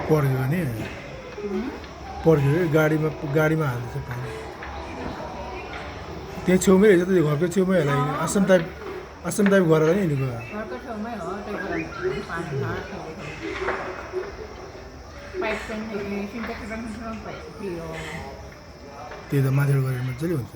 पड्क्यो भने पड्क्यो कि गाडीमा गाडीमा हाल्दैछ पानी। त्यही छेउमै रहेछ त, त्यो घरको छेउमै होला। आश्रम टाइप, आश्रम टाइप घर होला नि यिनीहरूको। घरको छेउमै हो। त्यो बेला पानी पाइप चाहिँ सिन्टेक्स थियो। त्यही त, माथिबाट गरेर मजाले हुन्छ।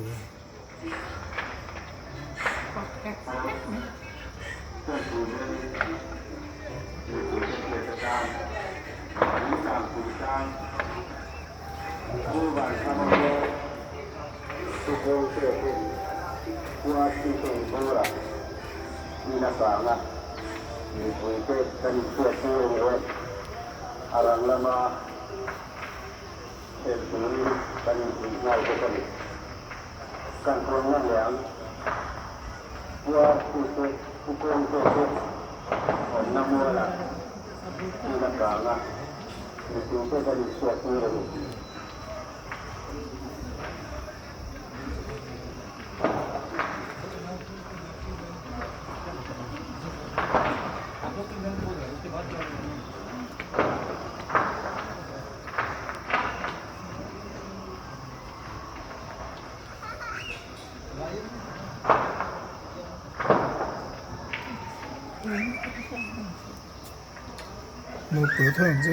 冇普通啫。